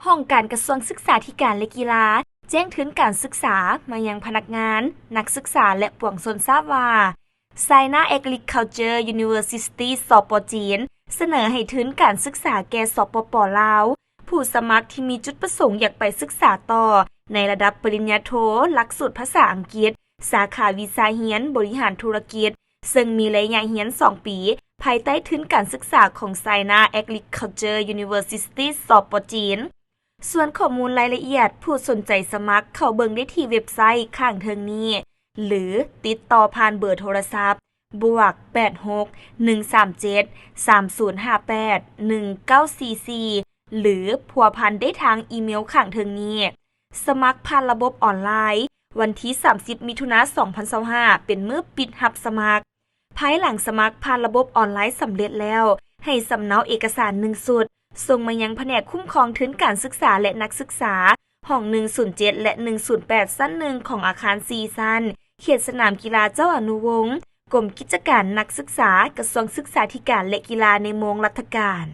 ຫ້ອງການກະຊວງສຶກສາທິການ ແລະ ກິລາ ແຈ້ງທຶນການສຶກສາມາຍັງພະນັກງານ, ນັກສຶກສາ ແລະ ປວງຊົນຊາບວ່າ China Agriculture University ສປ ຈີນ ສະເໜີໃຫ້ທຶນການສຶກສາແກ່ ສປປ ລາວ ຜູ້ສະໝັກທີ່ມີຈຸດປະສົງຢາກໄປສຶກສາຕໍ່ໃນລະດັບປະລິນຍາໂທ ຫຼັກສູດພາສາອັງກິດ ສາຂາວິຊາຮຽນບໍລິຫານທຸລະກິດ ເຊິ່ງມີໄລຍະຮຽນສອງປີ ພາຍໃຕ້ທຶນການສຶກສາຂອງ China Agriculture University ສປ ຈີນ. ສ່ວນຂໍ້ມູນລາຍລະອຽດ ຜູ້ສົນໃຈສະໝັກເຂົ້າເບິ່ງໄດ້ທີ່ເວັບໄຊຂ້າງເທິງນີ້ ຫຼື ຕິດຕໍ່ຜ່ານເບີໂທລະສັບ ບວກ ແປດຫົກ ໜຶ່ງສາມເຈັດ ສາມສູນຫ້າແປດ ໜຶ່ງເກົ້າສີ່ສີ່ ຫຼື ພົວພັນໄດ້ທາງອີເມວຂ້າງເທິງນີ້. ສະໝັກຜ່ານລະບົບອອນລາຍ ວັນທີສາມສິບ ມິຖຸນາ ສອງພັນຊາວຫ້າ ເປັນມື້ປິດຮັບສະໝັກ. ພາຍຫຼັງສະໝັກຜ່ານລະບົບອອນລາຍສຳເລັດແລ້ວ, ໃຫ້ສຳເນົາເອກະສານໜຶ່ງຊຸດ ສົ່ງມາຍັງພະແນກຄຸ້ມຄອງທຶນການສຶກສາ ແລະ ນັກສຶກສາ ຫ້ອງໜຶ່ງສູນເຈັດ ແລະ ໜຶ່ງສູນແປດ ຊັ້ນໜຶ່ງ ຂອງອາຄານສີ່ຊັ້ນ ເຂດສະໜາມກິລາເຈົ້າອະນຸວົງ ກົມກິດຈະການນັກສຶກສາ ກະຊວງສຶກສາທິການ ແລະ ກິລາ ໃນໂມງລັດຖະການ.